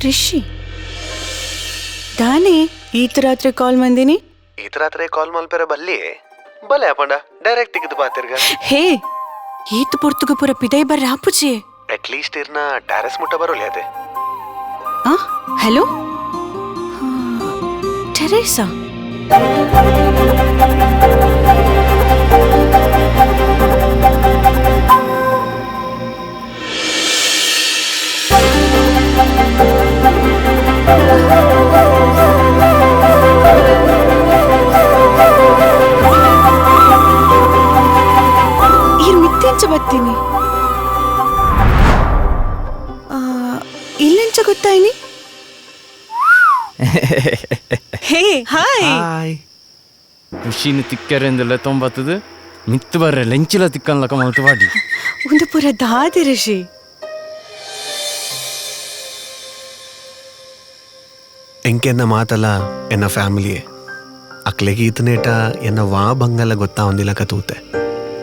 Rishi ದಾನೆ ಈತ ರಾತ್ರಿ ಕಾಲ್ ಮಂದಿನಿ. ಈತ ರಾತ್ರಿ ಕಾಲ್ ಮಲ್ಪೆರ ಬಲ್ಲಿ ಬಲೆ ಅಪಂಡ ಡೈರೆಕ್ಟ್ ತಿಕ್ಕಿದ್ ಬಾತಿರ್ಗ. ಹೇ ಈತ ಪೊರ್ತುಗು ಪುರ ಪಿದೈ ಬರ್ರ ಆಪುಜಿ. ಅಟ್ ಲೀಸ್ಟ್ ಇರ್ನ ಟ್ಯಾರೆಸ್ ಮುಟ್ಟ ಬರೋಲಿ ಅದೇ. ಆ ಹಲೋ ಟೆರೇಸಾ. ಈರ್ ಮಿತ್ತೆಂಚ ಬತ್ತೀನಿ ಇಲ್ಲೆಂಚ ಗೊತ್ತಾಯ್ನಿ. ಹೇ ಹಾಯ್ ಹಾಯ್. ಖುಷಿನ ತಿಕ್ಕರೆಂದಲ್ಲ ತೊಂಬತ್ತದು ಮಿತ್ತು ಬರ್ರೆ ಲೆಂಚಿಲ ತಿಕ್ಕನ್ಲಕ ಮಲ್ತು ಬಾಡಿ. ಒಂದು ಪುರ ದಾದಿ ಋಷಿ. ಎಂಕೆನ್ನ ಮಾತಲ್ಲ ಎನ್ನ ಫ್ಯಾಮಿಲಿಯೇ ಅಕ್ಲೆಗೆ ಈತನೇಟ ಎನ್ನ ವಾ ಬಂಗಲ ಗೊತ್ತಾ ಒಂದಿಲ್ಲ ಕತೂತೆ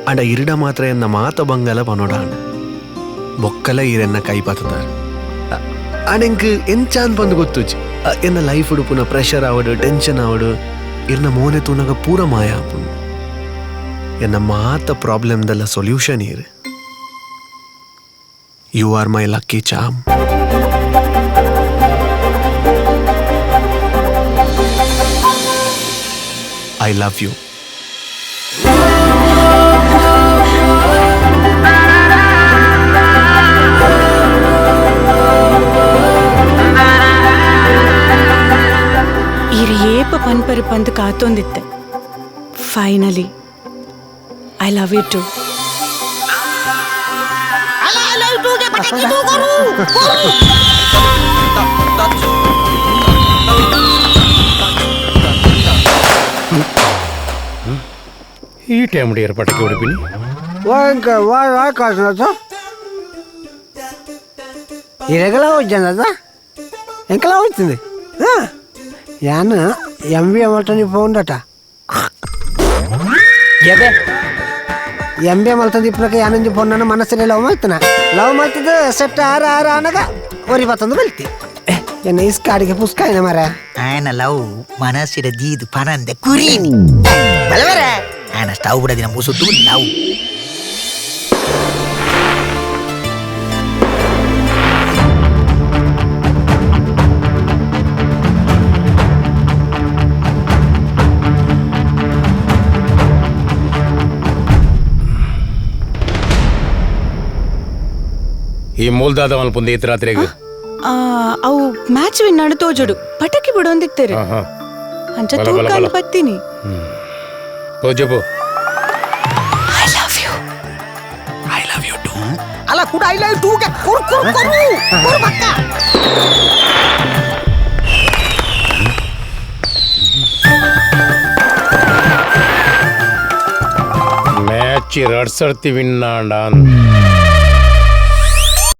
ಅಂಡ ಇರಿಡ ಮಾತ್ರ ಎನ್ನ ಮಾತ ಬಂಗಲ ಪನೋಡಾಂಡ ಬೊಕ್ಕಲ ಈರೆನ್ನ ಕೈ ಪತ್ತದಾರ ಅಂಡ್ ಎಂಕ್ ಎಂಚಾನ್ ಬಂದು ಗೊತ್ತುಜಿ ಎನ್ನ ಲೈಫ್ ಉಡುಪುನ ಪ್ರೆಷರ್ ಆವಡು ಟೆನ್ಷನ್ ಆವಡು ಇರ್ನ ಮೋನೆ ತೂನಗ ಪೂರ ಮಾಯ ಆಪುಂಡು. ಎನ್ನ ಮಾತ ಪ್ರಾಬ್ಲಮ್ದೆಲ್ಲ ಸೊಲ್ಯೂಷನ್ ಇರು. You are my lucky charm. I love you. ಇರು ಏಪ ಪನ್ಪರು ಪಂದು ಕಾತೊಂದಿತ್ತೆ. Finally I love you too. ಈ ಟೈಮ್ ಡಿಯರ್ ಪಟಾಕಿ ಹೊಡಿಪಿನಿ. ಇರಗಲ ಹೋಗ್ಜನದ ಎಂಕಲ ಹೋಗ್తుంది. ಯಾನ್ ಎಂ ವಿ ಮಲ್ತಂದು ಪೋಂಡಟ ಎಂ ಬಿ ಮಲ್ತಂದು ಇಪ್ಪನಕ ಯಾನೊಂಜಿ ಪೊನ್ನನ ಮನಸ್ಸಲ್ಲಿ ಲವ್ ಮಾಡ್ತಾನ. ಲವ್ ಮಾಡ್ತಿದ್ದು ಸೆಟ್ ಆರ ಆರ ಆನಗ ಒರಿ ಬತ್ತಂದು ಬಲ್ತಿ ಎನ್ನ ಇಸ್ಕಾಡಿಗೆ ಪುಸ್ಕಾಯಿನ ಮರ. ಆಯನ ಲವ್ ಮನಸ್ಸಿನ ದೀದು ಪನಂದೆ ಕುರಿನಿ ಬಲವರ ಆಯನ ಸ್ಟವ್ ಬಿಡದಿನ ಮುಸುಟ್ಟು ಲವ್. ಈ ಮೂಲ್ದಾದ ಮಲ್ಪುಂದು ಈತ ರಾತ್ರಿಗೆ. ಅವು ಮ್ಯಾಚ್ ವಿನ್ ಆಡು ತೋಜೋಡು ಪಟಾಕಿ ಬಿಡೊಂದಿತ್ತೇರೆ ಅಂಚ ತೂಕಾಂಡ್ ಬತ್ತೀನಿ. ತೋಜಬು. I love you. I love you too. ಅಲ್ಲ ಕೂಡ I love you ಗೆ ಕುರು ಕುರು ಕುರು ಕುರು ಬಕ್ಕ. ಮ್ಯಾಚ್ ರಡ್ಸರ್ತಿ ವಿನ್ ಆಂಡ.